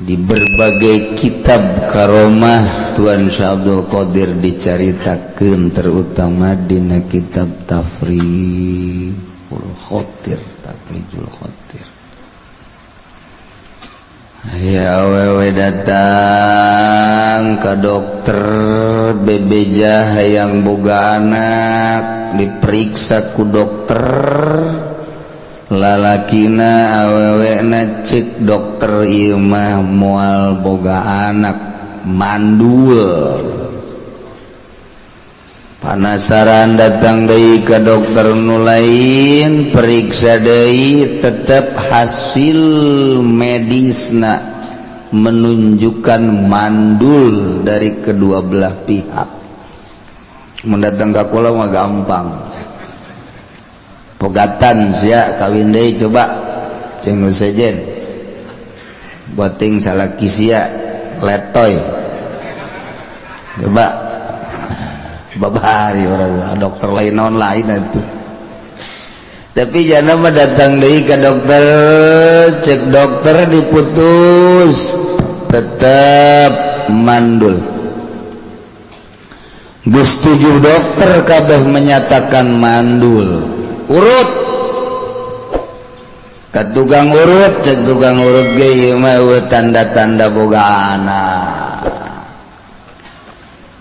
Di berbagai kitab karomah Tuan Syekh Abdul Qadir dicaritakeun, terutama dina kitab Tafrijul Khotir. Tafrijul Khotir. Ya, awewe datang ke dokter, bebeja hayang boga anak. Diperiksa ku dokter, lalakina awewena, cek dokter, ieu mah moal boga anak, mandul. Penasaran, datang deui ke dokter nu lain, periksa deui, tetap hasil medisna menunjukkan mandul dari kedua belah pihak. Mendatang ke kula mah gampang, pegatan sia, kawin deui. Coba ceng nu sejen, boting salaki sia letoy. Coba babari orang dokter lain, non lain itu. Tapi jangan mah datang deui ke dokter, cek dokter diputus, tetap mandul. Geus tujuh dokter kabeh menyatakan mandul. Urut ke tukang urut, cek tukang urut ge, ieu mah tanda-tanda boga anak.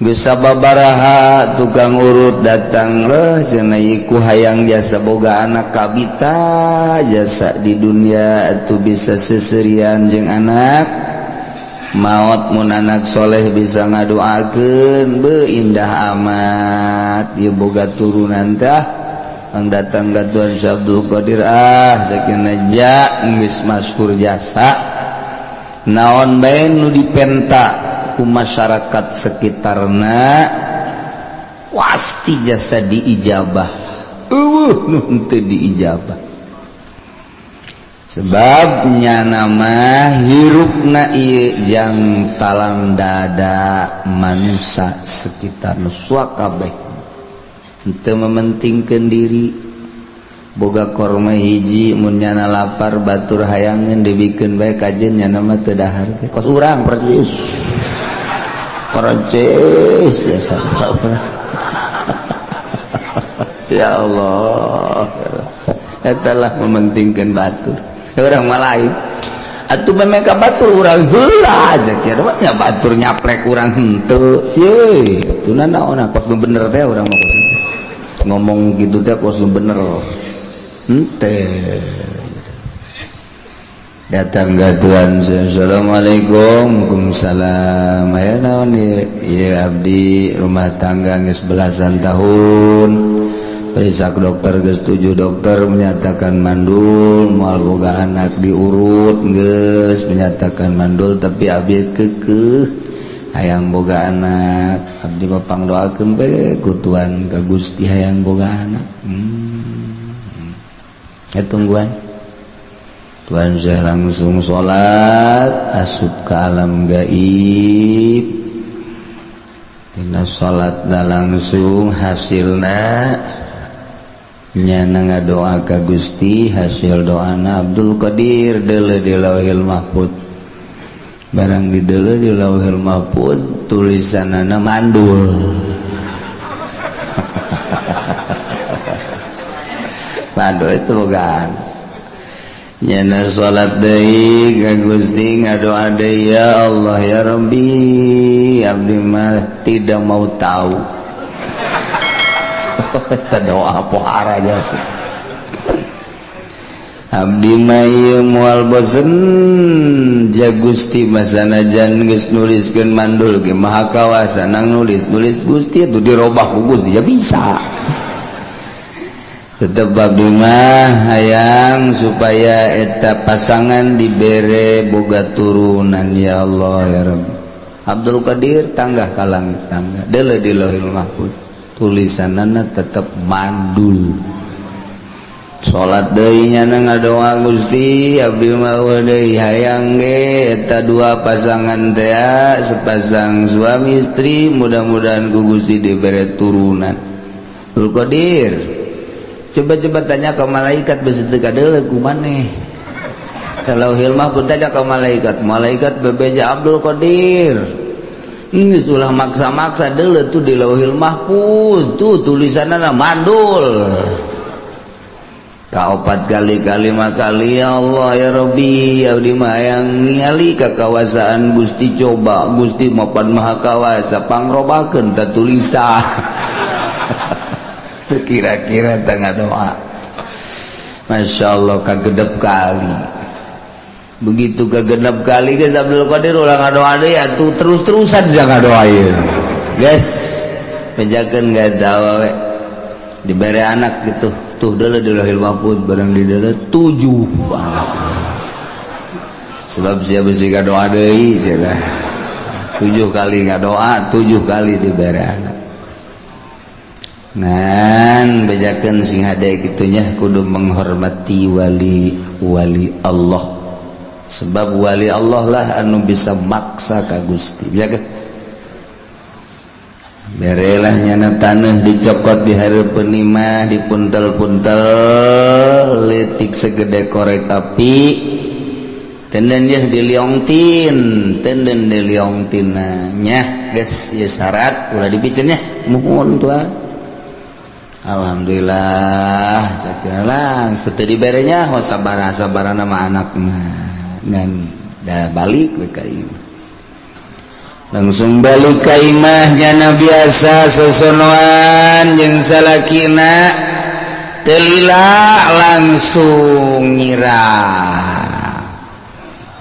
Geus sababaraha tukang urut datang leh, cenah, ku hayang jasa boga anak kabita jasa di dunia itu bisa seserian jeung anak, maot mun anak soleh bisa ngadoakeun, be indah amat ieu boga turunan. Tah, ang datang ka Tuan Abdul Qadir, ah, sakinah ja geus masyhur jasa, naon bae nu dipenta ku masyarakat sekitarna pasti jasa diijabah, eueuh nu henteu diijabah. Sebabnya nama hirupna ieu jang talang dada manusia sekitar nu kabeh, henteu mementingkeun diri. Boga korma hiji, mun nyana lapar batur hayangeun, dibikeun bae kajen, nyana mah teu dahar. Kos urang persis, persis jasa urang. Ya Allah, eta lah mementingkan batur. Urang mah lain atuh, memang ka batur urang heula aja kira nya batur nyaplek urang henteu ye atuh. Naon, kos nu bener teh urang mah, kos ngomong gitu teh kos nu bener henteu. Datang ke Tuhan, "Assalamualaikum." "Waalaikumsalam." "Aya naon ieu?" "Ieu abdi rumah tangga geus belasan tahun, periksa ke dokter geus tujuh dokter menyatakan mandul, moal boga anak. Diurut geus menyatakan mandul, tapi abdi kekeh hayang boga anak. Abdi mah pangdoakeun bae ku Tuhan ka Gusti, hayang boga anak." Ya, tungguan. Tuan saya langsung sholat, asup ke alam gaib. Dina salat langsung hasilna nyana ngadoa ka Gusti. Hasil doana Abdul Qadir deuleu di Lauhil Mahfud. Barang di deuleu di Lauhil Mahfud, tulisanana mandul. Mandul itu bukan. Nyana salat deui ka Gusti, ngadoa deui, "Ya Allah, ya Rabbi, abdi mah tidak mau tahu." Eta doa pohara jasa. "Abdi mah ieu moal bosen ja Gusti, masanajan geus nuliskeun mandul ge maha kawasa nang nulis nulis Gusti itu dirobah ku Gusti ya bisa. Tetep abdi mah hayang supaya eta pasangan dibere boga turunan, ya Allah, ya Rabbi." Abdul Qadir tanggah ka langit, tangga deuleu di Lauhil Mahfud, tulisanana tetep mandul. Salat deui, nyana ngadoa, "Gusti, abdi mah deui hayang ge eta dua pasangan teh, sepasang suami istri, mudah-mudahan ku Gusti dibere turunan." Abdul Qadir coba-coba tanya ke malaikat, besi teu kadeuleu ku maneh. Kalau hilmah pun tanya ke malaikat, malaikat bebeja Abdul Qadir. Geus ulah maksa-maksa deuleu tuh di Lauhil Mahfuz tuh tulisanna mandul. Kaopat kali kalima kali, ya Allah ya Rabbi, abdi mah hayang ningali kakawasaan Gusti, coba Gusti mapan maha kawasa pangrobakeun ta tulisan. Teu kira-kira tengah doa. Masya Allah kagedep kali. Begitu kegenep kali guys, Abdul Qadir ulah ngadoa deui atuh, terus-terusan jangan ngadoa ieu. Guys, bejakeun gak tahu we. Dibere anak gitu. Tuh deuleu di Lauhil Mahfuz, barang di deuleu 7 anak. Sebab sia besi ngadoa deui cenah. 7 kali ngadoa, 7 kali dibere anak. Ngan bejakeun sing hade kitu nya, kudu menghormati wali wali Allah. Sebab wali Allah lah anu bisa maksa ka Gusti. Bejakeun. Berelah nyana tanah dicokot di hareupeun imah, dipuntel-puntel leutik segede korek api, tenden yeuh diliongtin, tenden diliongtin nya geus ieu syarat ulah dipiceun nya, muhun tuan. Alhamdulillah segala setelah diberenya ho sabara sabara nama anak mah ngan da balik we ka imah, langsung balik ka imah nyana biasa sosonoan jeung salakina, teu lila langsung nyirah,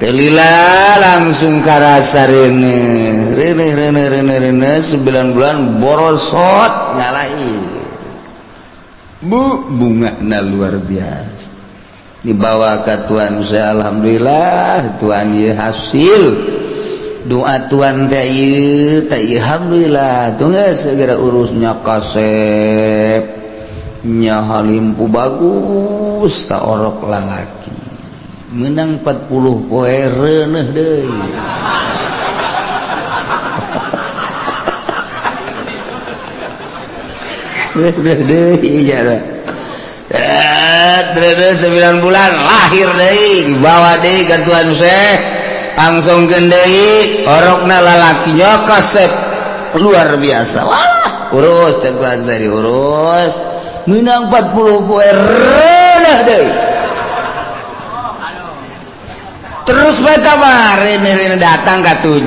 teu lila langsung karasa reuneuh reuneuh reuneuh reuneuh reuneuh, 9 bulan borosot ngalain bu bunga luar biasa dibawa ke tuan saya. Alhamdulillah tuan, ieu hasil doa tuan teh ieu teh, alhamdulillah tuh segera urusnya kasep nya halimpu bagus tak orok lalaki menang 40 poe reuneuh deui. Reuneuh deui nya. Reuneuh 9 bulan lahir deui, dibawa deui ka tuan Syekh, langsung deui orokna lalakinya kasep luar biasa. Wah, urus teh tuan saya, diurus menang 40 poe reuneuh deui. Terus bae rene datang ka 7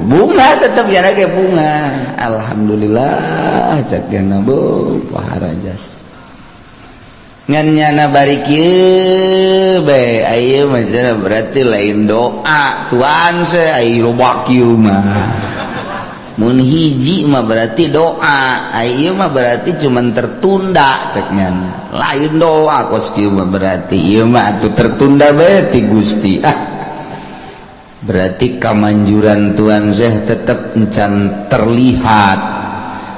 bunga tetep ya ge bunga. Alhamdulillah cek geuna bu pahara jasa ngan nyana bari kieu bae aya mah berarti lain doa tuan se ai loba kieu mah. Mun hiji mah berarti doa, ai ieu mah berarti cuman tertunda cek nyana, lain doa kos kieu mah berarti ieu mah atuh tertunda bae ti Gusti. Ah, berarti kamanjuran tuan Syekh tetep encan terlihat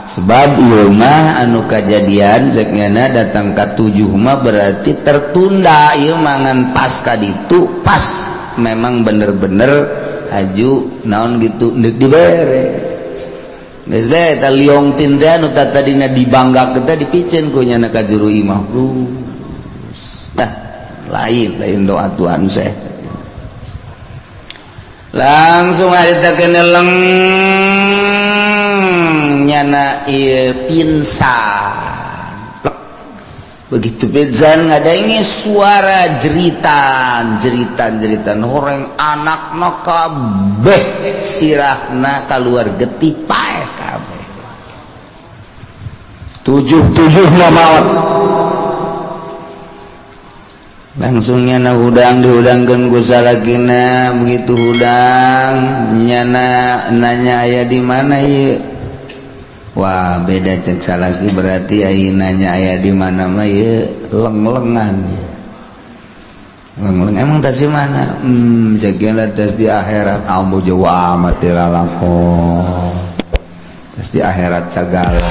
sebab ieu mah anu kajadian cek nyana datang ka 7 mah berarti tertunda ieu mah, ngan pas ka ditu pas memang bener-bener haju naon gitu deuk dibere. Geus bae eta liong tin teh anu tadina dibanggakeun teh dipiceun ku nyana ka juru imah. Tah lain lain doa tuan Syekh. Langsung harita keneleng nyana ieu pingsan. Plek. Begitu pingsan ngadange suara jeritan jeritan jeritan horeng anakna kabeh sirahna kaluar getih paeh kabeh. 7-7 maut. Langsung nyana hudang dihudangkeun ku salakina, begitu hudang nyana nanya aya di mana ieu. Wah, beda cek salaki berarti aya nanya aya di mana mah ieu leng-lengan ieu. Leng-leng emang tas di mana? Sekian tas di akhirat ambu jauh amat di lalakon. Tas di akhirat segala.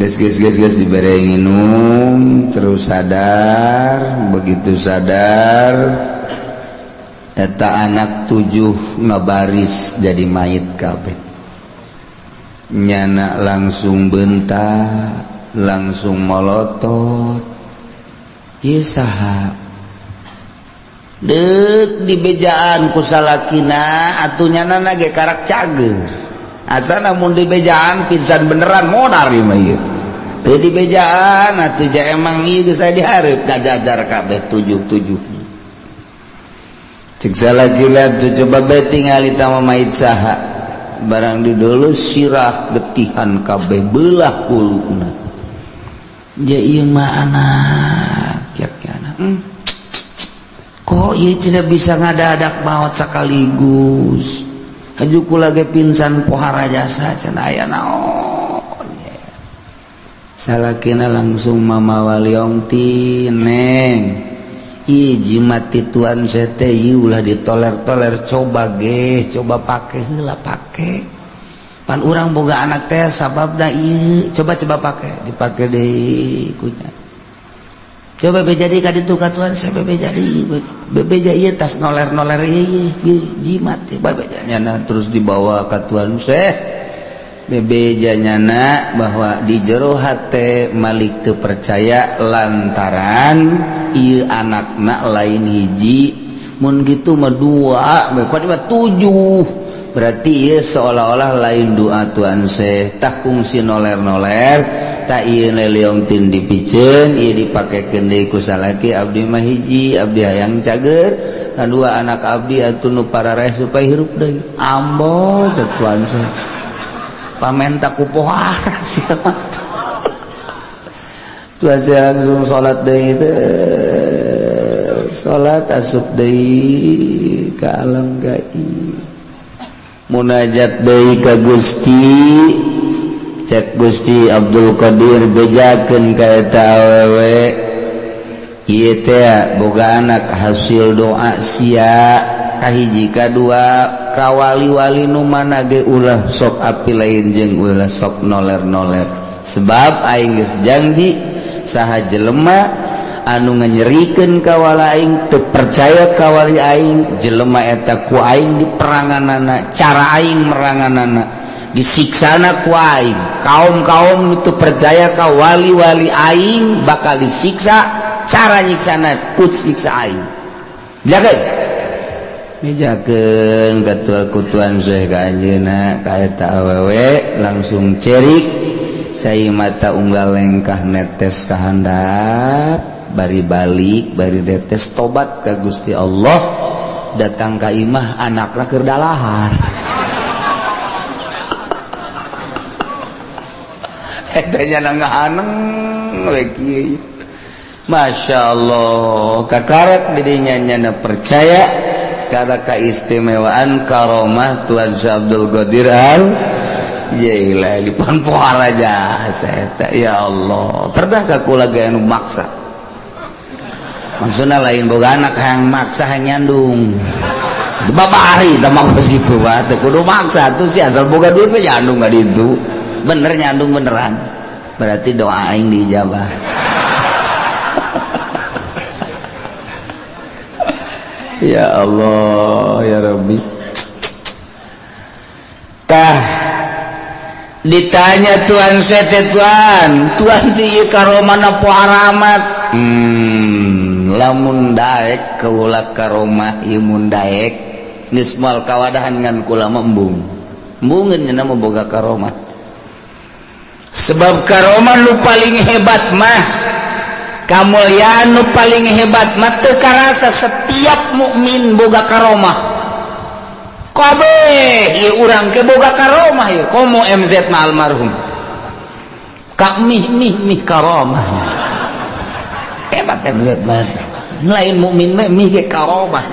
Geus geus geus geus dibere nginum terus sadar, begitu sadar eta anak 7 ngabaris jadi mayit kabeh. Nyana langsung bentak, langsung molotot. Ieu saha? Deuk dibejaan ku salakina atuh nyana ge karak cager. Asana mun dibejaan pingsan beneran modar ieu mah ieu. Teu dibejaan atuh ja emang ieu geus aya dihareup kajajar kabeh tujuh-tujuh. Cek salakina tuh coba bae tingali tah mait saha. Barang didulu sirah getihan kabeh belah huluna. Ja ieu mah anak cek anak. Kok ieu tidak bisa ngadadak maot sekaligus. Haju kula ge pingsan pohara jasa cenah aya naon. Salakina langsung mamawa liontin neng. Ih jimat ti tuan sete ieu ulah ditoler-toler coba ge, coba pake heula pake. Pan urang boga anak teh sababna ieu coba-coba pake, dipake deui kunya. Coba beja deui ka ditu ka tuan saya beja deui. Bebeja ieu tas noler-noler ieu jimat teh bebeja nyana terus dibawa ka tuan saya. Bebeja nyana bahwa di jero hate Malik teu percaya lantaran ieu anakna lain hiji mun gitu mah dua mah tujuh berarti ieu seolah-olah lain doa tuan Syekh tah kungsi noler-noler tak ieu liontin dipiceun ieu dipakekeun deui ku salaki abdi mah hiji abdi hayang cager kadua anak abdi atuh nu parareh supaya hirup deui ambo cek tuan Syekh pamenta ku pohara siapa tuan saya langsung salat deui teh salat asup deui ka alam gaib munajat deui ka Gusti cek Gusti Abdul Qadir bejakeun ka eta awewe ieu teh boga anak hasil doa sia kahiji kadua kawali-wali nu mana ge ulah sok api lain jeung ulah sok noler-noler sebab aing geus janji saha jelema anu nganyerikeun ka wali aing teu percaya ka wali aing jelema eta ku aing diperanganana cara aing meranganana disiksana ku aing kaum-kaum nu teu percaya ka wali-wali aing bakal disiksa cara nyiksana ku siksa aing jaga mijakeun ketua kutuan Syekh ka anjeunna ka eta awewe langsung cerik cai mata unggal lengkah netes ka handap bari balik bari netes tobat ka Gusti Allah datang ka imah anakna keur dalahar eta nya ngahaneng we kieu Masya Allah kakarak dirinya nyana percaya karena keistimewaan karomah Tuan Syekh Abdul Qadir Al Jailani pan pohara jasa eta ya Allah pernah ka kula ge anu maksa maksudna lain boga anak hayang maksa hayang nyandung babari tah mah geus kitu mah teu kudu maksa tuh si asal boga duit mah nyandung ka ditu bener nyandung beneran berarti doa aing diijabah. Ya Allah ya Rabbi. Tah ditanya tuan sete tuan tuan si ieu karomana pohara amat lamun daek kaula karomah ieu mun daek geus moal kawadahan ngan kula mah embung embungeun nya mah boga karomah sebab karomah nu paling hebat mah kamulyaan nu paling hebat mah teu karasa setiap mukmin boga karomah kabeh ieu urang ke boga karomah ieu komo MZ mah almarhum ka mih mih mih karomah hebat MZ mah lain mukmin mah mih ge karomah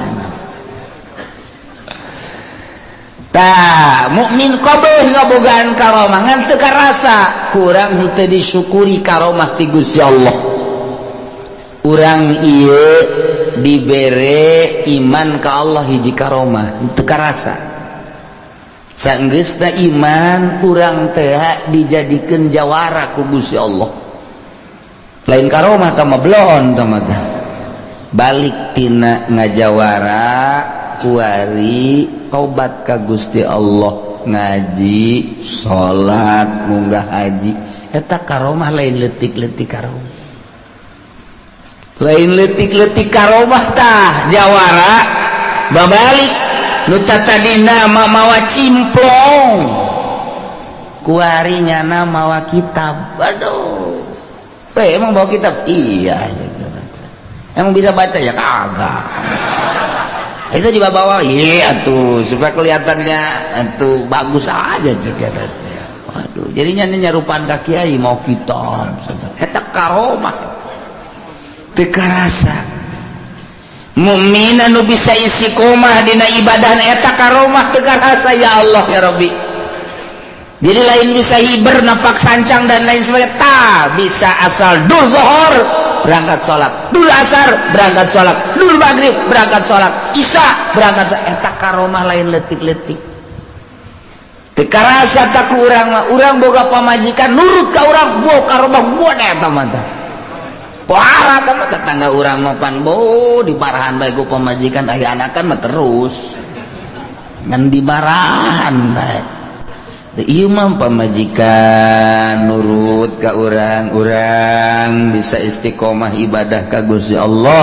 tah mukmin kabeh ngabogaan karomah ngan teu karasa kurang henteu disyukuri karomah ti Gusti Allah. Urang ieu dibere iman ka Allah hiji karomah teu karasa sanggeusna iman urang teh dijadikeun jawara ku Gusti Allah lain karomah tah mah bloon tah mah balik tina ngajawara kuari tobat ka Gusti Allah ngaji salat munggah haji eta karomah lain leutik-leutik karomah. Lain leutik-leutik karomah tah jawara babalik nu tadina mawa cimplong kuari nyana mawa kitab. Aduh, eh, emang bawa kitab? Iya. Emang bisa baca? Ya kagak. Itu dibawa, iya tuh, supaya kelihatannya itu bagus aja juga. Waduh, jadinya ini nyarupaan ka kiai mau kitab. Eta karomah teu karasa. Mukmin anu bisa istiqomah dina ibadah, eta karomah teu karasa. Ya Allah, ya Rabbi. Jadi lain bisa hiber, napak sancang, dan lain sebagainya. Tak bisa, asal dur zuhur berangkat sholat, dur asar berangkat sholat, dur maghrib berangkat sholat, isya berangkat sholat, eta karomah lain leutik-leutik. Teu karasa tak ku urang mah. Urang boga pamajikan nurut ka urang, bo karomah buat eta mah tah. Pohara eta mah. Tetangga urang mah pan bo diparahan bae ku pamajikan, aya anakan mah terus ngan dimarahan bae. Ieu mah pamajikan nurut ka urang, urang bisa istiqomah ibadah ka Gusti Allah,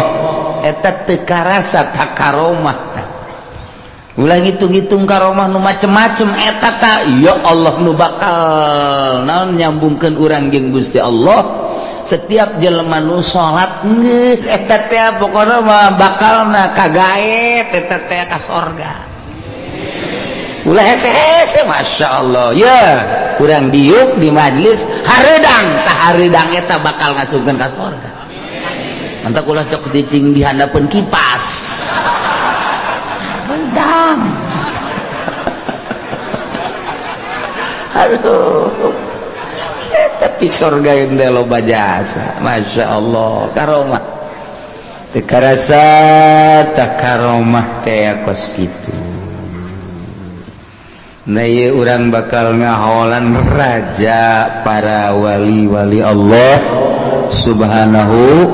eta teu karasa tak karomah. Ulah ngitung-ngitung karomah nu macem-macem. Eta ta, ya Allah, nu bakal naon nyambungkeun urang jeung Gusti Allah. Setiap jelema nu salat geus eta teh pokona mah bakalna kagaet eta teh ka sorga. Ulah hese-hese. Masya Allah ya, kurang diuk di majlis hareudang tah, hareudang eta bakal ngasupkeun ka sorga. Mantap, ulah cok cicing di handapeun kipas hareudang. Aduh, tapi sorga yang loba jasa. Masya Allah, karomah teu karasa tak karomah teh kos kitu. Nah, ieu urang bakal ngaholan raja para wali-wali Allah Subhanahu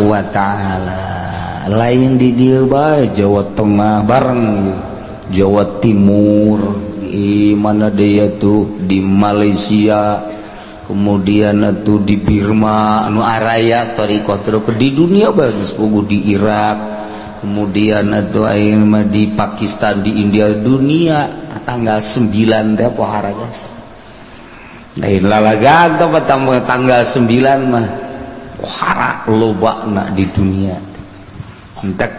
wa ta'ala. Lain di dieu bae, Jawa Tengah bareng Jawa Timur, di mana dia tuh, di Malaysia, kemudian tuh di Birma anu araya thariqah, terus di dunia bagus puguh, di Irak, kemudian atau mah di Pakistan, di India, dunia tanggal 9 teh pohara jasa. Lain lalagan teh tanggal 9 mah pohara loba na di dunia. Entek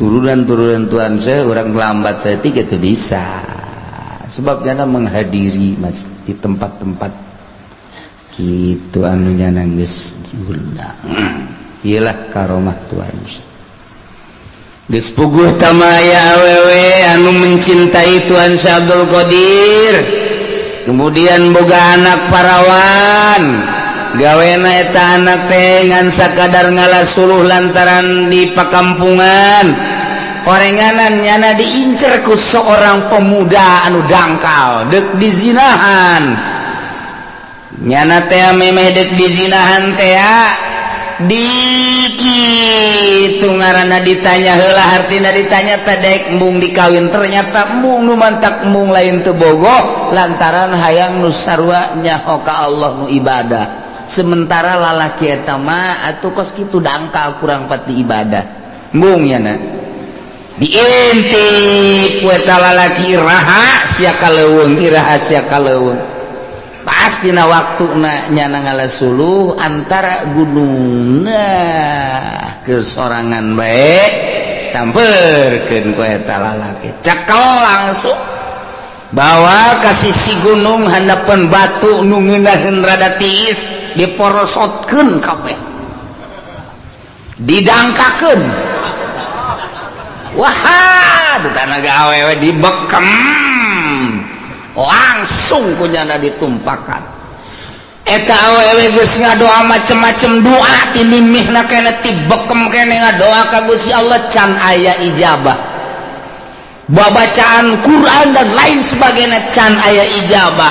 turunan-turunan Tuhan saya, orang lambat saya tiga itu bisa sebabnya menghadiri mas di tempat-tempat gitu anu nyana geus diundang. Iyalah karomah Tuhan. Geus puguh tamaya awewe anu mencintai Tuhan Syekh Abdul Qadir, kemudian boga anak parawan. Gawena eta anak teh ngan sakadar ngala suluh lantaran di pakampungan orenganan nyana diincer ku seorang pemuda anu dangkal, dek dizinahan nyana teh. Memeh dek dizinahan teh dikitu ngaranna ditanya heula, hartina ditanya teh daek embung dikawin. Ternyata embung, nu mantak embung lain teu bogoh, lantaran hayang nu sarua nyaho ka Allah, nu ibadah. Sementara lalaki eta mah atuh kos kitu dangkal, kurang pati ibadah. Embung nyana diintip ku eta lalaki, iraha sia ka leuweung, iraha sia ka leuweung. Pasti na waktu na nyana ngala suluh antara gunung, nah kesorangan baik samperkeun ku eta lalaki, cekel langsung bawa ka sisi gunung, handapeun batu nu ngeunaheun rada tiis, diporosotkeun kabeh, didangkakeun. Wah, tanaga awewe dibekem langsung ku nyana ditumpakan. Eta awewe geus ngadoa macem-macem doa, ti mimihna kene, ti bekem kene ngadoa ka Gusti Allah, can aya ijabah. Babacaan Quran dan lain sebagainya can aya ijabah,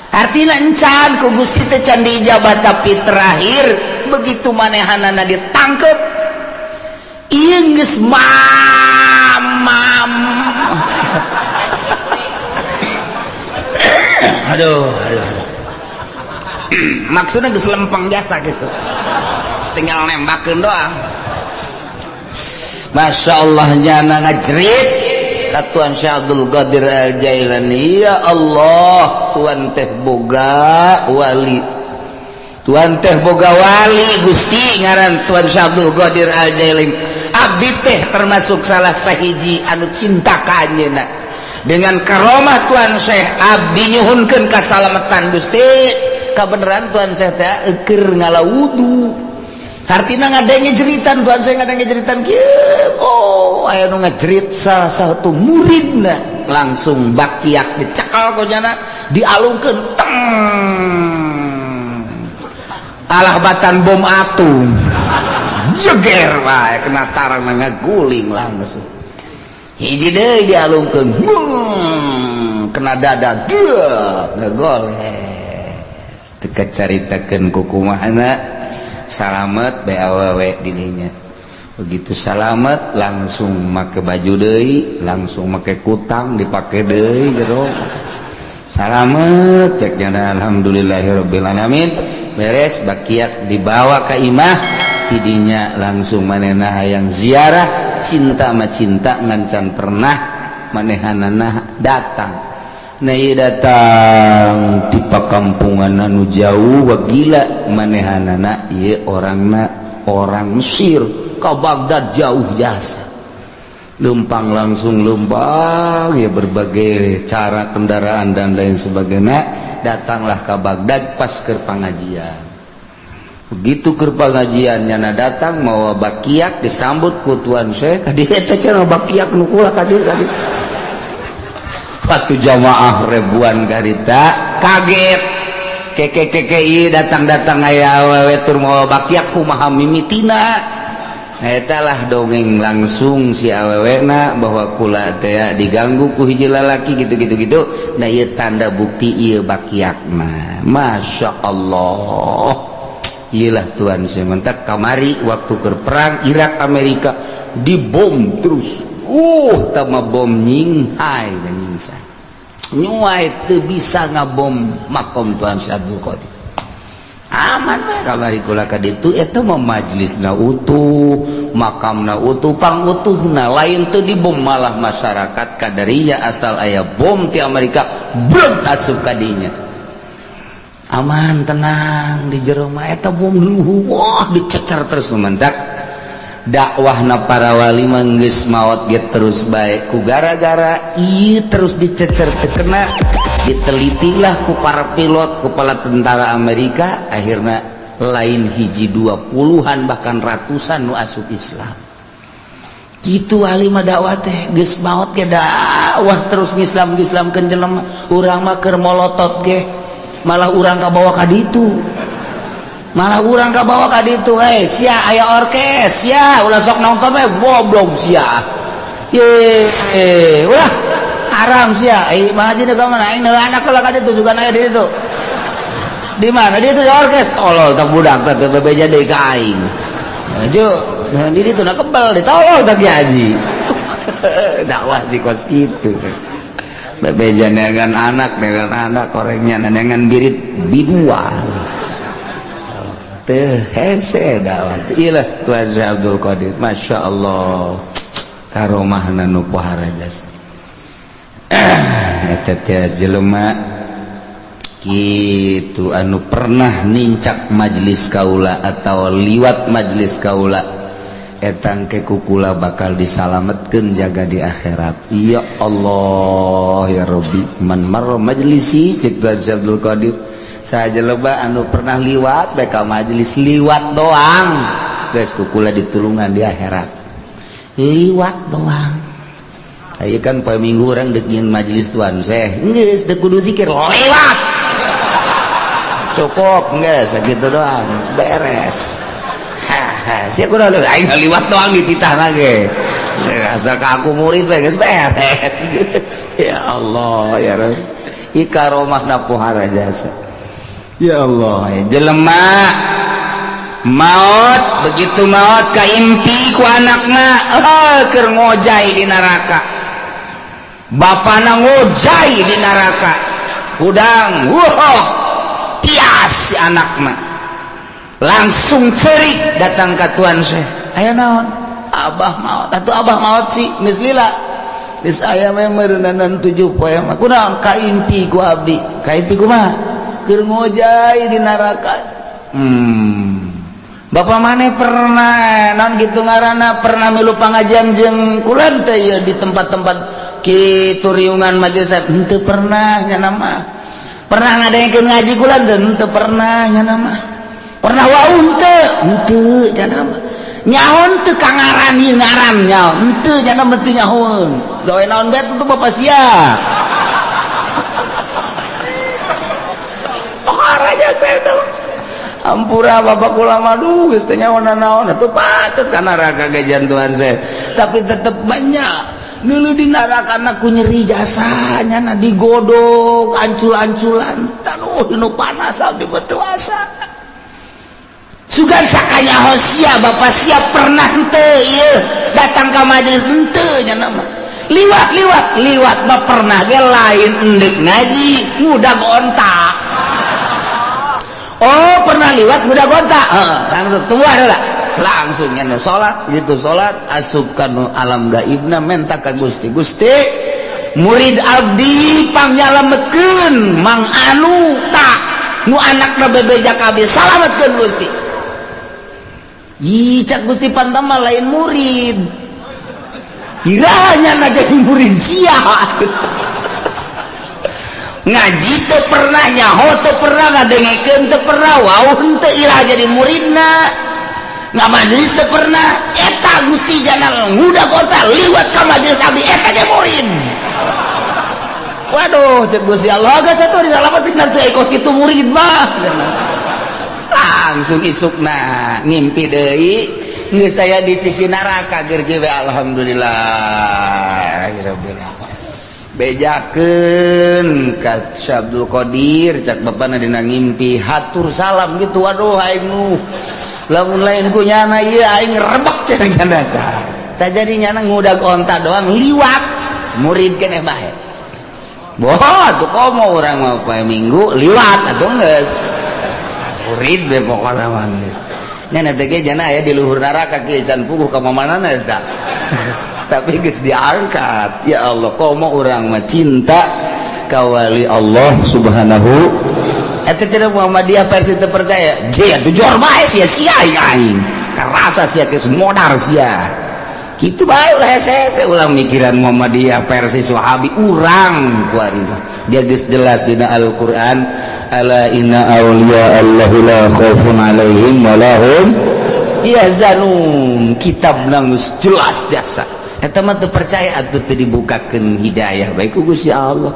artinya encan ku Gusti teh can diijabah. Tapi terakhir begitu manehanana ditangkep, ieu geus mamam. Aduh, aduh, aduh. Maksudnya geus lempeng jasa gitu. Tinggal nembakeun doang. Masya Allah, nyana ngajerit ka Tuan Syekh Abdul Qadir Al Jailani, "Ya Allah, Tuan teh boga wali, Tuan teh boga wali Gusti, ngaran Tuan Syekh Abdul Qadir Al Jailani. Abdi teh termasuk salah sahiji anu cinta ka anjeunna. Dengan karomah Tuan Syekh, abdi nyuhunkeun kasalamatan Gusti." Kabeneran Tuan Syekh teh keur ngala wudu, hartina ngadenge jeritan Tuan Syekh, ngadenge jeritan kieu. Oh, aya nu ngajerit, salah satu muridna. Langsung bakiak dicekal ku nyana, dialungkeun, teng, alah batan bom atom, jeger wae kena tarang, ngaguling langsung. Hiji deui dialungkeun, kena dada, deuh, ngagoleh. Teu kacaritakeun kukumahana salamet bae awewe dirinya. Begitu salamet, langsung make baju deui, langsung make kutang dipake deui jero. Salamet, cek nyana, "Alhamdulillahirabbil alamin." Beres bakiak dibawa ke imah, tidinya langsung manehna hayang ziarah. Cinta mah cinta, ngancan pernah manehanana datang. Nah, ieu datang di pakampungan anu jauh. Wah, gila manehanana ieu, orangna orang Mesir ke Baghdad jauh jasa. Lempang, langsung lempang ya, berbagai cara, kendaraan dan lain sebagainya, datanglah ke Baghdad pas ke pengajian. Begitu ke pengajian, nyana datang mau bakiak, disambut ku Tuan Syekh. Kadieu eta cenah bakiak nu kula kadieu kadieu. Waktu jamaah ribuan karita kaget, keke keke ieu datang-datang aya awewe tur mawa bakiak, kumaha mimitina eta lah. Dongeng langsung si awewena bahwa kula teh diganggu ku hiji lalaki gitu gitu gitu. Nah, ieu tanda bukti, ieu bakiak mah. Masya Allah, iyalah Tuhan. Sementak kamari waktu ke perang Irak Amerika dibom terus, tama bom nyinghai dan nyingsa nyuai teu bisa ngabom makom Tuhan Syekh Abdul Qadir. Aman bae kamari kula ka ditu. Eta mah majlisna utuh, makamna utuh, pang utuhna, lain teu dibom. Malah masyarakat kadarinya asal aya bom ti Amerika breg asup ka dinya, aman, tenang di jero mah. Eta bom luhu, wah, dicecer terus. Mentak dakwahna para wali mah geus maot ge terus bae ku gara-gara ieu terus dicecer terkena. Ditelitilah ku para pilot, kepala tentara Amerika, akhirnya lain hiji dua, puluhan bahkan ratusan nu asup Islam gitu. Wali mah dakwah teh geus maot ge dakwah terus, ngislam ngislamkeun jelema. Urang mah keur molotot ge malah urang kabawa ka ditu, malah urang kabawa ka ditu. "Eh, sia, aya orkes sia, ulah sok nonton we, goblok sia, ye, ulah haram sia." Eh, mah aja ka mana aing anak lah ka ditu, sugan aya di ditu. Di mana dia itu di orkes? Tolol tak budak teh, teu bebeja deui ka aing. Aja di ditu na kebel, ditolol tak haji. Dakwah sih kos kitu, bebeja dengan anak, dengan anak korengnya, dengan birit biduan teh hese dakwah. Iyalah Tuhan Syekh Abdul Qadir, Masya Allah, karomahna nu pohara jasa. Eta teh jelema gitu anu pernah nincak majelis kaula atau liwat majelis kaula, etang ke kukula bakal disalametkeun jaga di akhirat. Ya Allah ya Rabbi, man marra majlisi, cek Tuhan Syekh Abdul Qadir, saja lebah anu pernah liwat bae ka majelis, liwat doang geus kukula ditulungan di akhirat. Liwat doang. Ayo kan poe Minggu orang dek nyieun majelis Tuan Syekh, geus teu kudu zikir, lewat cukup, geus sakitu doang beres. Haha, sia kudu aing liwat doang dititah ge, asal ka aku murid bae geus beres. Ya Allah ya Rabb, ieu karomahna pohara jasa. Ya Allah, jelema maut, begitu maut kaimpi ku anakna, eh, keur ngojay di neraka. Bapana ngojay di neraka hudang, wah, tias si anakna. Langsung cerik datang ke Tuan Syekh. Aya naon? Abah maot. Atuh abah maot sih geus lila. Geus aya mah meureunan 7 poe mah. Kunaon kaimpi ku abdi? Kaimpi kumaha? Keur ngojay di neraka. Bapak maneh pernah naon gitu ngaranna, pernah milu pangajian jeung kula teh ya di tempat-tempat kitu, riungan majelis? Henteu pernah nya mah. Pernah ngadengkeun ngaji kula teh? Henteu pernah nya mah. Pernah wau henteu? Henteu nya mah. Nyaho teu ka ngaran ieu, ngaran nyaho henteu nya mah? Teu nyahoeun. Gawe naon bae tuh bapak sia? Pohara saya tuh. Ampura bapak kula mah, duh, geus teu nyaho naon atuh, pantes ka neraka ge Tuhan saya. Tapi tetep banyak nulu di neraka ku nyeri jasanya na, digodok ancul-anculan, aduh, nu panas abdi betul asa. Sugan sakanya sia bapak siap pernah henteu ieu datang ka majelis? Henteu nya mah. Liwat liwat liwat mah pernah ge, lain endek ngaji, ngudag onta. Oh, pernah liwat ngudag onta. Langsung tunggu lah, langsung nya salat gitu, salat asup kanu alam gaibna, menta ka Gusti, "Gusti, murid abdi pangnyalametkeun Mang Anu, tak nu anakna bebeja ka abdi, salametkeun Gusti." Ih, cak Gusti, "Pantama lain murid, kiranya na jadi murid sia. Ngaji teu pernah, nyaho teu pernah, ngadengekeun teu pernah, wau henteu, iraha jadi muridna? Nggak majelis teu pernah." Eta Gusti jana ngudag onta liwat ka majelis abdi, eta ge murid. Waduh, cek Gusti Allah, geus atuh disalamatin nanti kos kitu murid mah. Langsung isukna ngimpi deui, geus saya di sisi neraka ger we. Alhamdulillah rabbil, bejakeun ka Syekh Abdul Qadir, cak bapana dina ngimpi, hatur salam gitu. "Waduh, aing nu lamun lain ku nyana ieu aing rebek," cenah nyana. Tah, tah, jadi nyana ngudag onta doang liwat, murid keneh bae. Boh, tuh komo urang mau poe Minggu liwat atuh geus murid be pokona mah geus. Nya teh ge jana aya di luhur neraka kieu, can puguh ka mamanana eta. Tapi geus diangkat. Ya Allah, komo urang mah cinta ka wali Allah Subhanahu. Eta cenah Muhammadiyah versi teu percaya. Dia tuh jor bae sia sia aing. Karasa sia geus modar sia. Kitu bae, ulah hese ulah mikiran Muhammadiyah versi Wahabi urang kuari mah. Dia geus jelas dina Al-Qur'an, ala inna auliya Allahi la khaufun alaihim wa lahum yahzanun. Kitab geus jelas jasa. Eta mah teu percaya atuh teu dibukakeun hidayah bae ku Gusti Allah.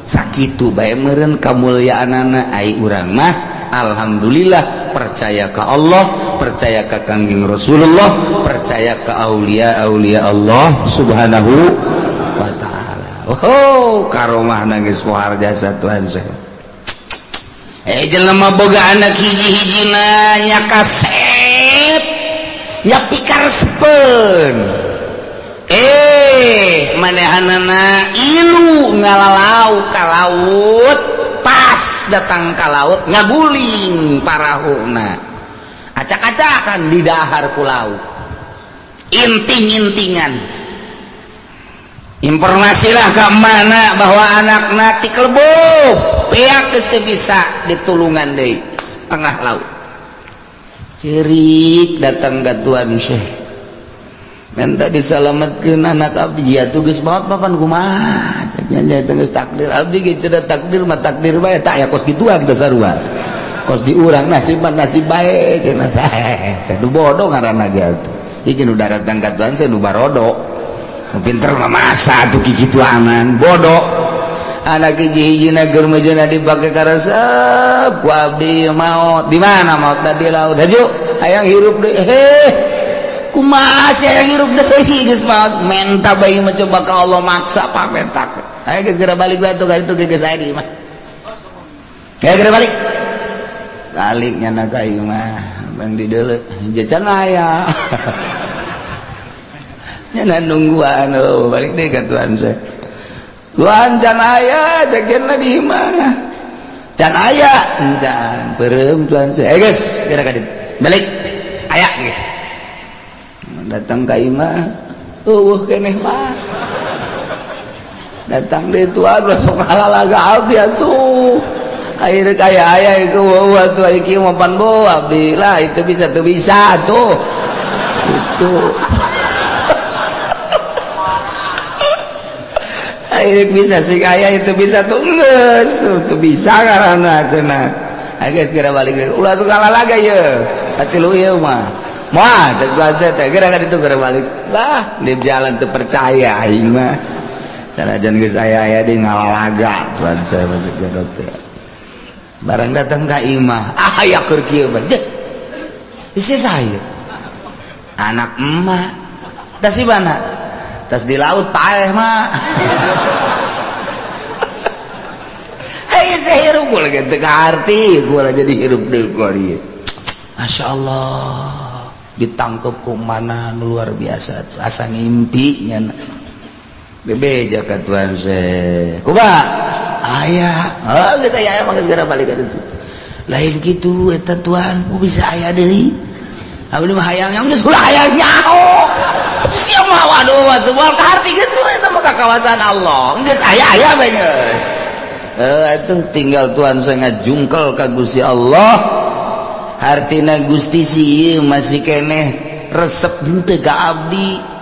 Sakitu bae meureun kamuliaanana. Ai urang mah alhamdulillah percaya ka Allah, percaya ka Kangjeng Rasulullah, percaya ka aulia aulia Allah Subhanahu wa taala. Oh, karomah nangis pohar jasa Tuhan saya. Eh, jelema boga anak hiji-hijina nya kasep nya pikaresepeun. Eh, manehanana ilu ngalalau ka laut, pas datang ka laut ngaguling parahuna, acak-acakan di dahar ku laut, inting-intingan. Informasilah ke mana bahwa anak ti kelebuh pihak geus teu bisa ditulungan deui, tengah laut. Cerik datang ke Tuan Syekh, minta disalamatkeun anak abdi. Ya tuh geus maot papan, kumaha cek nya geus takdir abdi ge cenah, takdir mah takdir bae. Tak ya kos gituan teh sarua kos di urang, nasib mah nasib bae cenah. Teh nu bodoh ngaranna ge atuh. Iki nu datang ka Tuan saya nu barodo, nu pinter mah masa atuh kikituanan bodoh. Anak hiji-hijina keur mejeuna dipake karesep ku abdi maot. Di mana maot? Di laut. Haju hayang hirup deui. Heh, kumaha sih hayang hirup deui, geus maot? Menta bae mah, coba ka Allah, maksa pamentak. Ayo geus geura balik batu ka itu geus aya di imah. Ya geura balik. Balik nyana ka imah, bang di deuleu jajan aya. Nyana nungguan, oh, balik deui ka Tuhan saya. Tuhan can aya, cakeunna di imah. Can aya encan peureum tuan saya. Eh geus geura ka ditu. Balik aya ge. Datang ka imah eueuh keneh mah. Datang deui tuan sok halalaga abdi atuh. Akhirnya kaya aya itu weuh atuh aya kieu mah pan bo abdi lah itu bisa tuh bisa tuh. Itu. Akhirnya bisa sih kaya itu bisa tuh geus tuh bisa karena cenah. Geus geura balik ulah suka lalaga ye. Hati lu ieu mah. Moal cek tuan saya teh geura ka ditu geura balik. Lah di jalan teu percaya aing mah. Sanajan geus aya-aya di ngalalaga tuan saya masuk ke dokter. Barang datang ka imah, ah aya keur kieu mah. Jeh. Isi saya. Anak emak. Tas di mana? Tas di laut paeh mah. Hei saya hirup gua lagi teu kaarti, gua lagi jadi hirup deui gua ieu. Masya Allah, ditangkep ku mana luar biasa tuh asa ngimpi nya. Bebeja ka tuan saya. Kumaha? Aya. Oh, geus aya emang geus geura balik ka ditu. Lain kitu eta tuan, ku bisa aya deui. Abdi mah hayang yang geus ulah hayang nyaho. Sia mah waduh atuh moal kaharti geus eta mah ka kawasan Allah. Geus aya-aya bae geus. Atuh tinggal tuan saya ngajungkel ka Gusti Allah. Hartina Gusti si ieu masih keneh resep henteu ka abdi.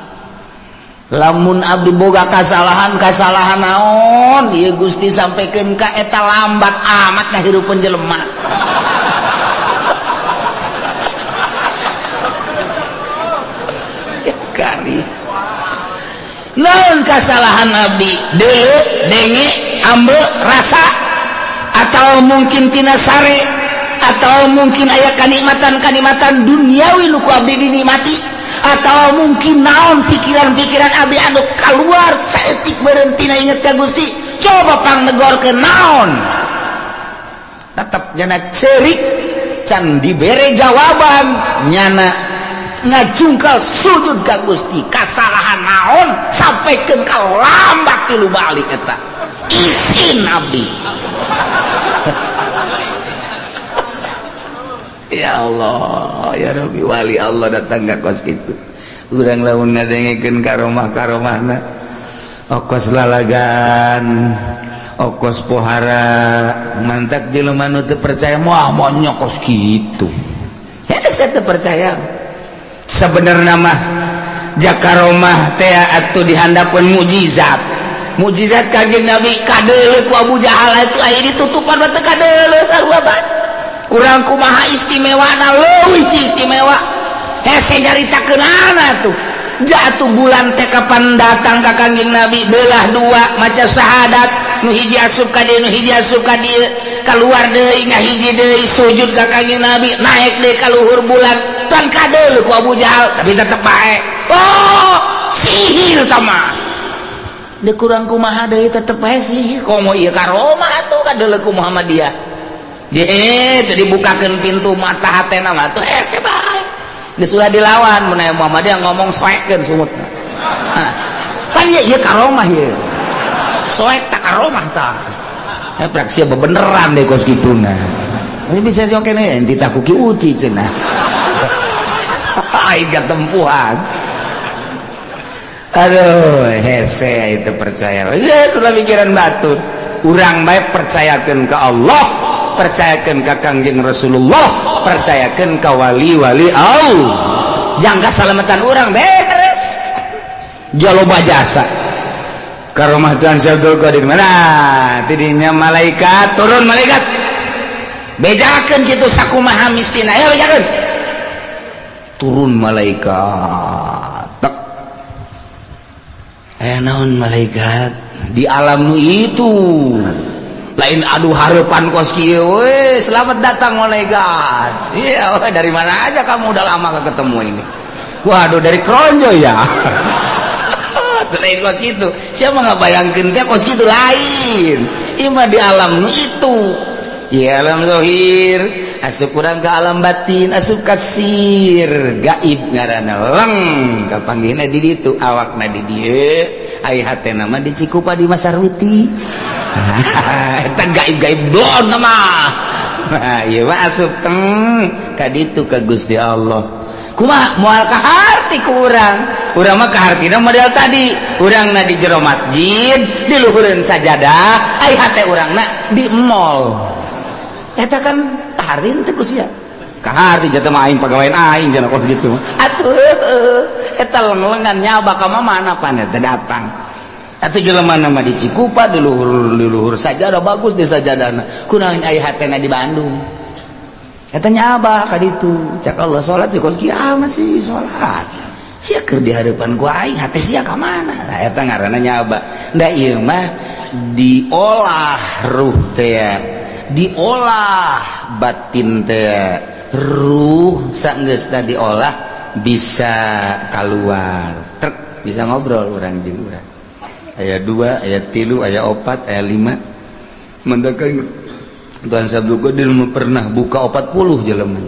Lamun abdi boga kasalahan kasalahan naon ieu Gusti sampaikan ka eta lambat amat ngahirupeun jelema. Ya kari. Naon kasalahan abdi? Deuleu, denge, ambe, rasa atau mungkin tina sare atau mungkin aya kanikmatan-kanikmatan duniawi nu ku abdi dinikmati atau mungkin naon pikiran-pikiran abdi anu keluar saeutik berhenti na inget ka Gusti coba pangnegor ke naon tetep nyana cerik can dibere jawaban nyana ngajungkal sujud ka Gusti kasalahan naon sampaikeun ka lambat tilu balik eta isin abdi. Ya Allah, ya Rabbi, wali Allah datang ka kos kitu. Urang lamun ngadengekeun karomah-karomahna. Okos lalagan, okos pohara, mantak jelema nu teu percaya moal moal kos kitu. Ya saya teu percaya. Sebenarnya mah jakaromah teh atuh dihandapeun mukjizat. Mukjizat Kanjeng Nabi kadeuleu ku Abu Jahal itu aya ditutupan mah teu kadeuleu sarua bae. Kurang kumaha istimewa na leuwih ti istimewa hese nyaritakeunana tuh jatuh bulan teh kapan datang ka Kangjeng Nabi belah dua maca syahadat nu hiji asup ka dieu nu hiji asup ka dieu kaluar deui ngahiji deui sujud ka Kangjeng Nabi naik deui ka luhur bulan tan kadeuleu ku Abu Jahal tapi tetep bae oh sihir tah mah deui kurang kumaha deui tetep bae sihir komo ieu karomah atuh kadeuleu ku Muhammadiyah. Ye, tadi dibukakan pintu mata hatena mah tuh hese bae. Geus ulah dilawan mun aya Muhammadiyah ngomong soekeun sumutna. Hah. Pan ieu ieu karomah ieu. Soek tak karomah tah. Eh praksi bebeneran deh kos kituna. Ini bisa jokene enti tak kuki uci cenah. Aing tempuhan. Aduh, hese itu percaya. Ya sudah pikiran batur. Urang bae percayakeun ka Allah, percayakan ke Kangjeng Rasulullah, percayakan ke wali-wali Allah. Jangka salamatan orang beres. Jaloba jasa. Karomah Tuhan Syekh Abdul Qadir mana? Tidinya malaikat turun malaikat. Bejakeun kitu sakumaha mistina. Ya bejakeun. Turun malaikat. Tek. Naon malaikat di alam nu itu. Lain aduh harapan kos kieu we, selamat datang malaikat. Iya, dari mana aja kamu udah lama gak ketemu ini. Waduh dari Kronjo ya. Lain kos kitu. Siapa nggak bayangkeun teh kos kitu lain. Ima di alam nu itu. Ya alam zahir, asup urang ke alam batin, asup kasir, gaib ngaranna leng kapanggihna di ditu, awakna di dieu, ai hatena mah di Cikupa di Masarwiti. Eta gaib-gaib blon mah. Nah, ieu mah asup teng ka ditu ka Gusti Allah. Kumaha moal kaharti ku urang? Urang mah kahartina model tadi. Urangna di jero masjid, di luhureun sajadah, ai hate urangna di mall. Eta kan kaharti teh ku sia. Kaharti jatuh mah aing pagawean aing cenah kos gitu. Atuh eta leng-lengan nyaba ka mana pan eta datang. Atuh jelema nama di Cikupa di luhur sajadah, bagus di sajadahna. Kunaon aya hatena di Bandung? Eta nyaba ka ditu. Cak Allah, salat sih kos kiamat sih salat. Sia keur di hadapan ku aing, hate sia ka mana? Nah, eta ngaranna nyaba. Da ieu mah diolah ruh teh, diolah batin teh. Ruh sanggeus diolah bisa keluar. Trek bisa ngobrol urang jeung urang. Aya 2, aya 3, aya 4, aya 5. Mendakan Tuhan Sabtu Qadir pernah buka 40 jelema.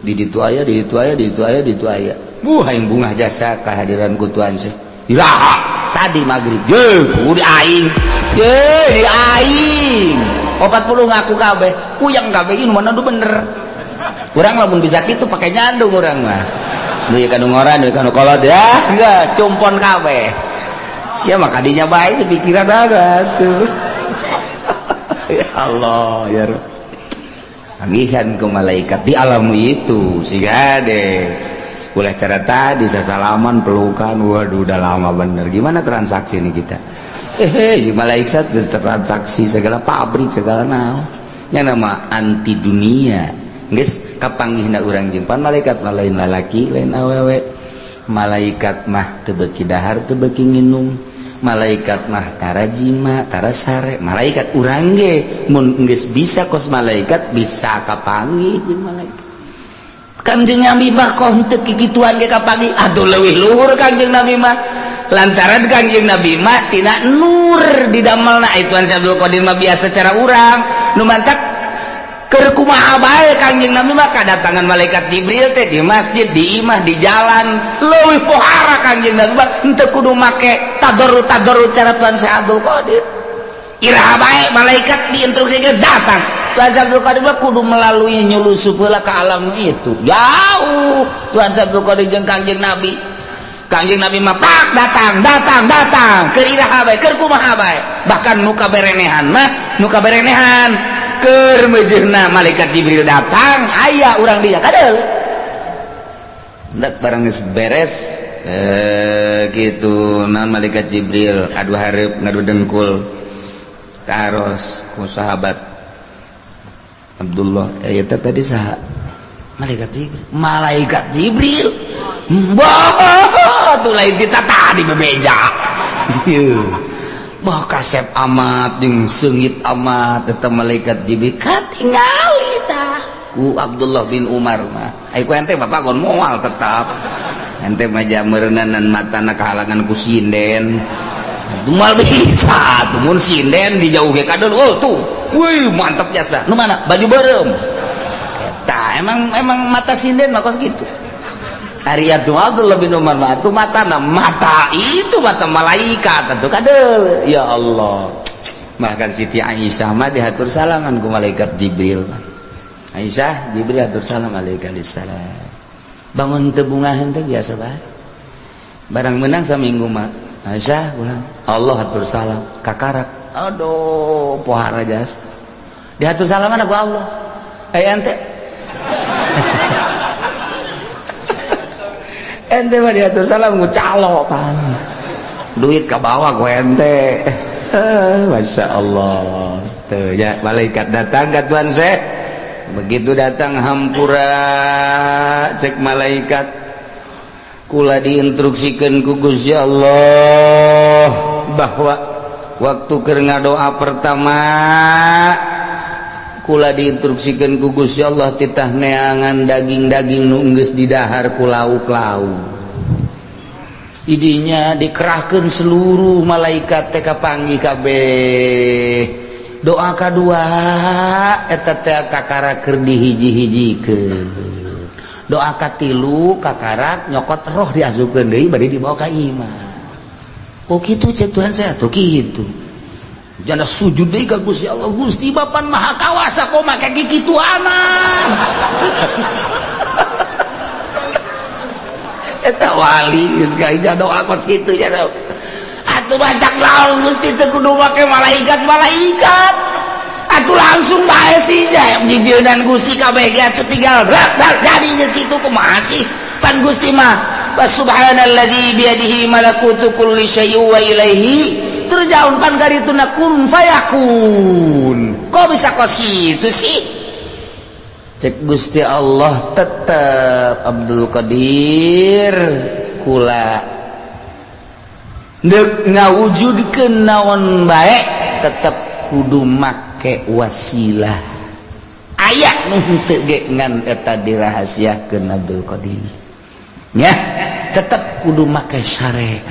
Di ditu aya, di ditu aya, di ditu aya, di ditu aya. Buh, aing bungah jasa kehadiran ku Tuhan sih. Iraha tadi maghrib. Ye, di aing. Ye, di aing. 40 ngaku kabeh, puyeng kabeh, ini mana bener. Urang lamun bisa kitu pakai nyandung urang mah. Nu ieu kanu ngora, nu kanu kolot ya, enggak cumpon kabeh. Sia mah kadinya bae sepikiran ada tuh. Ya Allah ya Rabb. Tagihan ke malaikat di alam itu sih deh. Ulah cara tadi sasalaman pelukan, waduh, udah lama bener. Gimana transaksi ini kita? Eh, malaikat transaksi segala pabrik segala naon. Nya nama anti dunia. Geus kapanggihna urang jeung pan malaikat mah lain lalaki, lain awewe. Malaikat mah teu beuki dahar, teu beuki nginum. Malaikat mah tara jima, tara sare. Malaikat urang ge mun geus bisa kos malaikat bisa kapanggih jeung malaikat. Kangjeng Nabi mah kok henteu kikituan ge kapanggih, aduh, leuwih luhur Kangjeng Nabi mah. Lantaran Kangjeng Nabi mah tina nur didamelna. Itu Abdul Qadir mah biasa cara urang nu mantak keur kumaha bae. Kangjeng Nabi mah kadatangan malaikat Jibril teh di masjid, di imah, di jalan. Leuwih pohara Kangjeng Nabi mah, henteu kudu make tadarru tadarru cara Tuan Syekh Abdul Qadir. Iraha bae malaikat diinstruksikeun datang. Tuan Syekh Abdul Qadir mah kudu melalui nyulusup heula ke alam itu. Jauh Tuan Syekh Abdul Qadir jeung Kangjeng Nabi. Kangjeng Nabi mah pak datang datang datang keur iraha bae, keur kumaha bae. Bahkan nu kaberenehan mah, nu kaberenehan keur meujeuhna malaikat Jibril datang aya urang dia kadel. Ndak barang geus beres, eh gitu, nah malaikat Jibril adu hareup ngadu dengkul taros ku sahabat Abdullah, eh eta tadi saha? Malaikat Jibril. Malaikat Jibril. Wah, tuh lain kita tadi bebeja. Bah, kasep amat jeung seungit amat eta malaikat Jibril, katingali tah ku Abdullah bin Umar mah. Ai ku ente bapak gon moal tetap. Ente mah jameureunnan matana kahalangan ku sinden. Moal bisa tuh mun sinden dijauh ge kadon. Oh tuh. Wih, mantap jasa. Nu mana? Baju beureum. Eta emang emang mata sinden mah kos gitu. Ari atuh Abdullah bin Umar mah atuh matana mata itu mata malaikat atuh kadel. Ya Allah. Bahkan Siti Aisyah mah dihatur salaman ku malaikat Jibril. Aisyah, Jibril hatur salam alaihi salam. Bangun teu bungaheun teh biasa bae. Barang menang saminggu mah Aisyah ulang. Allah hatur salam kakarak. Aduh, pohara jas. Dihatur salaman ku Allah. Eh, ente ente mah diatur salam ku calo pan duit ke bawah ku ente. Masya Allah tuh ya, malaikat datang ke Tuan Syekh. Begitu datang, hampura, cek malaikat, kula diinstruksikan ku Gusti Allah bahwa waktu keur ngadoa pertama kula diinstruksikan ku Gusti Allah titah neangan daging-daging nu geus didahar ku lauk-lauk. Idinya dikerahkan seluruh malaikat teh kapanggih kabeh. Doa kadua eta teh kakara keur dihiji-hijikeun. Doa katilu kakarak nyokot roh diasupkeun deui bari dibawa ka imah. Oh kitu, cek Tuhan saya tuh kitu. Janda sujud deui ka Gusti Allah. Gusti, Bapak Maha Kawasa, kok make kikituanan? Eta wali geus gaya doa kos kitu nya. Atuh bancak naon Gusti teu kudu make malaikat malaikat, atuh langsung bae sih jijieunnan Gusti kabeh ge, atuh tinggal rak rak jadi geus kitu. Kumaha sih? Pan Gusti mah wa subhanallazi biyadihi malakutu kulli syai'in wa ilaihi turja'un. Pan karituna kun fayakun, kok bisa kos kitu sih? Cek Gusti Allah, tetep Abdul Qadir, kula dek ngawujudkeun naon bae tetep kudu make wasilah. Aya nu henteu ge, ngan eta dirahasiakeun. Abdul Qadir nya tetep kudu make syariat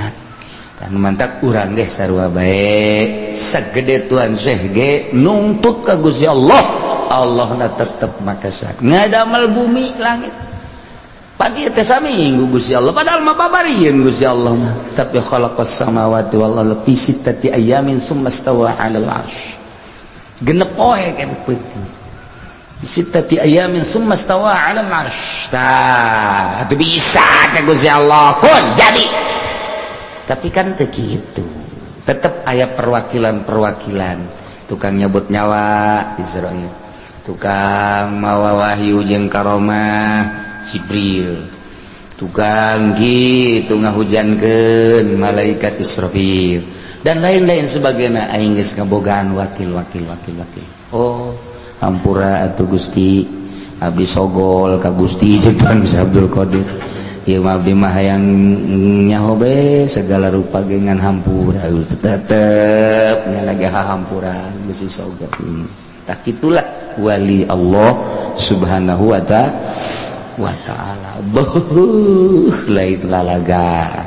kan. Mantak urang ge sarua bae, sagede Tuan Syekh ge nungtut ka Gusti Allah, Allah na tetep make syariat. Ngadamel bumi langit pan ieu teh saminggu Gusti Allah, padahal mah babarieun Gusti Allah mah, tapi khalaqas samawati wal ardi fi sittati ayamin summa stawa 'alal arsy. 6 poe kan penting, sittati ayamin summa stawa 'alal arsy. Tah, atuh bisa ka Gusti Allah kun jadi, tapi kan teu kitu, tetep aya perwakilan-perwakilan. Tukang nyabut nyawa Izrail, tukang mawa wahyu jeung karomah Jibril, tukang gitu ngahujankeun malaikat Israfil, dan lain-lain sebagainya. Aing geus ngabogaan wakil wakil wakil wakil. Oh, hampura atuh Gusti, abdi sogol ka Gusti. Jeung Tuan Abdul Qadir, ieu mah abdi mah hayang nyaho be segala rupa ge, ngan hampura Gusti, tetep nya lagi hampura bisi sogol. Tak itulah wali Allah Subhanahu wa ta'ala. Beuh, lain lalaga.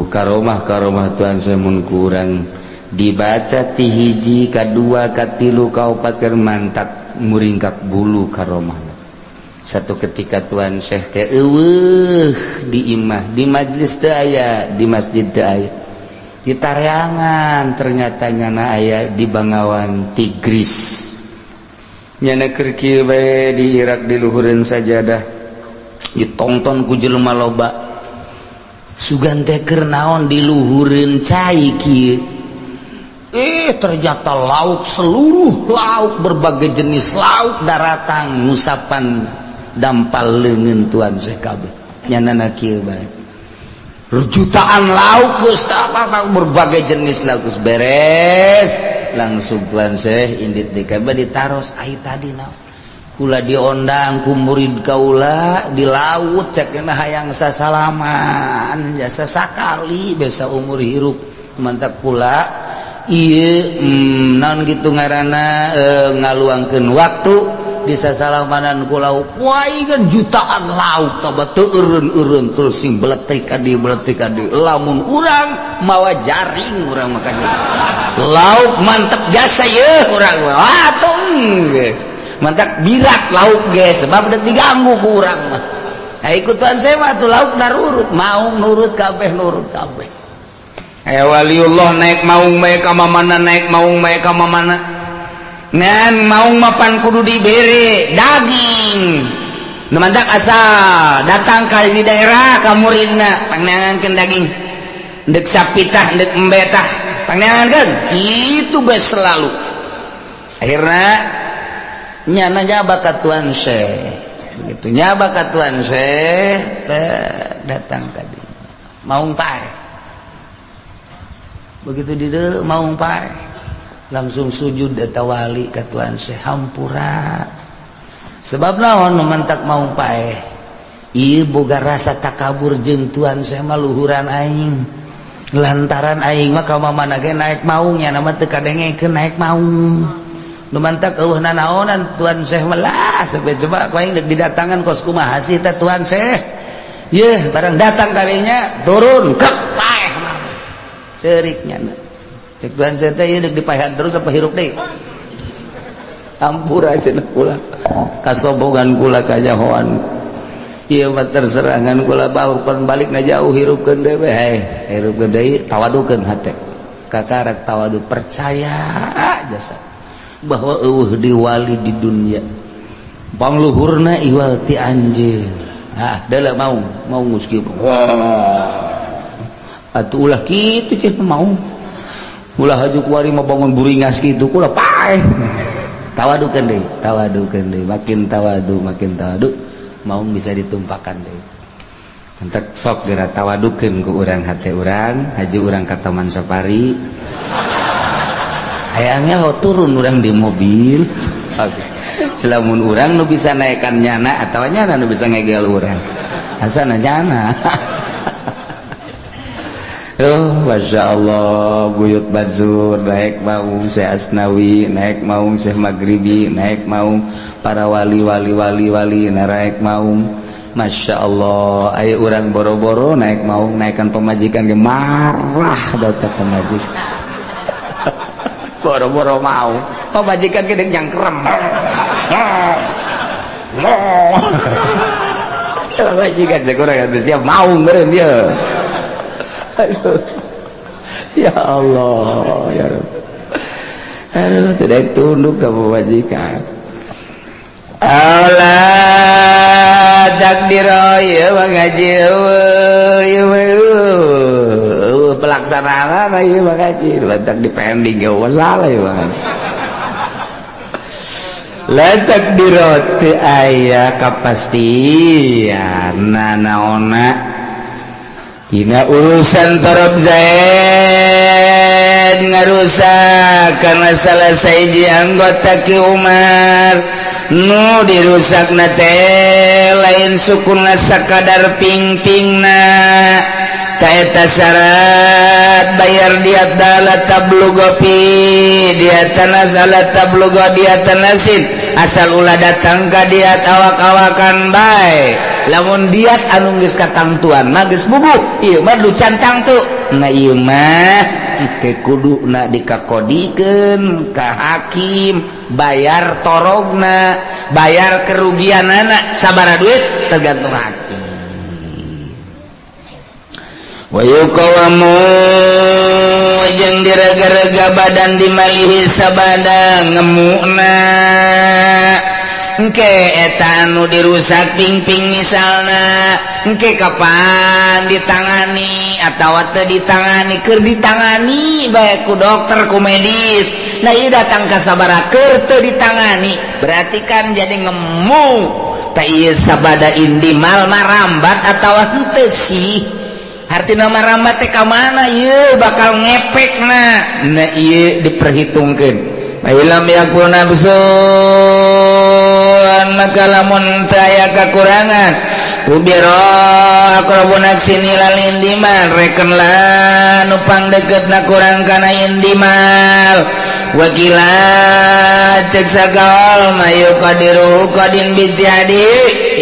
Karomah karomah Tuhan semun kurang dibaca ti hiji kadua katilu kaopat keur mantak muringkak bulu karomah. Satu ketika Tuan Syekh teh eueuh di imah, di majlis teu aya, di masjid teu aya, di tareangan. Ternyata nyana aya di Bangawan Tigris. Nyana keur kieu bae di Irak, di luhureun sajadah, ditonton ku jelema loba. Sugan teh keur naon di luhureun cai kieu? Eh, ternyata lauk, seluruh lauk, berbagai jenis lauk daratang ngusapan dampal leungeun Tuan Syekh kabeh. Nyanana kieu bae, jutaan lauk geus, berbagai jenis lauk geus beres. Langsung Tuan Syekh indit di kabeh, ditaros, "Ai tadi naon?" "Kula diondang ku murid kaula di laut, cek hayang sasalaman jasa sakali biasa umur hirup. Mantap kula ieu naon gitu ngaranna ngaluangkeun waktu bisa salamanan ku lauk." Wah, kan jutaan lauk taba teu eureun-eureun, terus sing beletik ka dieu, beletik ka dieu. Lamun urang mawa jaring, urang makanya lauk mantep jasa ye urang mah. Wah, geus mantap birak lauk ge, sebab udah diganggu ku urang mah. Nah, ikutan saya mah tuh lauk narurut, mau nurut kabeh, nurut kabeh. Eh, waliullah naik maung bae ka mana, naik maung bae ka mana, ngan maung mapan kudu dibere daging. Nu mantak asal datang ka di daerah ka muridna, pangneangankeun daging, ndek sapi tah, ndek embe tah, pangneangankeun kitu bae selalu. Akhirna nyana nyaba ka Tuan Syekh. Begitu nyaba ka Tuan Syekh teh, datang tadi maung pae. Begitu di maung pae, langsung sujud eta wali ka Tuan Syekh, "Hampura." Sebab naon nu mantak maung pae? Ieu boga rasa takabur jeung Tuan Syekh mah luhuran aing, lantaran aing mah ka mana ge naik maung, nya nama teu kadengekeun naik maung. Nu mantak eueuh nanaonan Tuan Syekh mah lah, sampai coba ku aing deuk didatangan kos kumaha sih teh Tuan Syekh. Yeuh, barang datang kalinya turun kek, paeh ceriknya. Cek Tuan Syekh teh, ieu deuk dipaehan terus apa hirup deui? Hampura cenah kula, kasombongan kula, kanyahoan ieu mah terserangan kula bau pan balik na jauh, hirupkeun deui we, hirupkeun deui, tawadukeun hate. Kakarak tawadu, percaya jasa bahwa euweuh di wali di dunia, pangluhurna iwal ti anjeun. Ah, deuleu mau mau geus kieu. Atuh ulah kitu cih, mau ulah haju kuari mah bangun buringas kitu, kula paeh. Tawadukeun deui, tawadukeun deui, makin tawadu, makin tawadu, mau bisa ditumpakan deui. Entek sok geura tawadukeun ku urang hate urang, haju urang ka Taman Safari. Hayangnya ho turun urang di mobil. Oke. Selamun urang nu bisa naikkan nyana atau nyana nu bisa ngegel urang. Asana nyana. Oh, Masya Allah, Buyut Bansur naik maung, Syekh Asnawi naik maung, Syekh Maghribi naik maung, para wali wali wali wali naik maung. Masya Allah, ayo urang boro-boro naik maung, naikkan pemajikan ge marah data pemajikan. Boro-boro mau pemajikan ge nyangkrem. Pemajikan kurang atuh siap maung meureun dia. Aduh. Ya Allah, ya Rabb. Aduh, tidak tunduk ke pemajikan. Allah takdir ya mengaji, ya pelaksanaan ya mengaji batak di pending ya masalah ya bang. La takdirot aya kapastian nanaona Dina urusan torob Zaid ngarusak karena salah sahiji anggota Ki Umar nu dirusak na teh lain sukuna sakadar ping-pingna. Taeta syarat bayar diat dala tablugo fi diatan salat tablugo diatan nasin, asal ulah datang ka diat awak-awakan bae. Lamun diat anu geus katangtuan mah geus bubuh, ieu mah lu can tangtu. Nah, ieu mah ke kudu na dikakodikeun ka hakim, bayar torogna, bayar kerugianana sabara duit tergantung hakim. Wa yuqawamu jeung direga-rega badan dimalihi sabada ngemukna. Engke eta anu dirusak ping-ping misalna, engke kapan ditangani atau teu ditangani, keur ditangani bae ku dokter, ku medis. Nah, ieu datang ka sabara keur teu ditangani, berarti kan jadi ngemu. Tah, ieu sabada indimal marambat atawa henteu sih? Artina marambat teh ka mana ieu bakal ngepekna? Nah, ieu diperhitungkeun. Ilam yakun nafsun, maka lamun teu aya kakurangan ubiro aqrabu nafsin ilal indimal, rekenlah nu pangdeukeutna kurang kana indimal. Wakila cek sakaol mayu qadiru qadin bitihadi,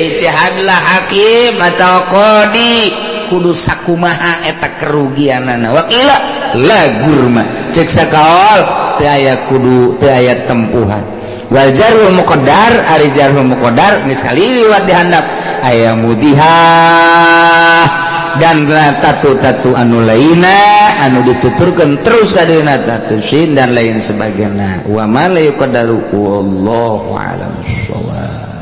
ijtihadlah hakim atau qadi kudu sakumaha eta kerugianana. Wakila la gurma, cek sakaol teu aya kudu, teu aya tempuhan. Wal jarhul muqaddar, ari jarhul muqaddar geus kaliwat dihandap aya mudihah dan tatu-tatu anu lainna anu dituturkeun terus kadina tatu sin dan lain sebagainya. Wa ma la yuqaddaru, wallahu a'lam bissawab.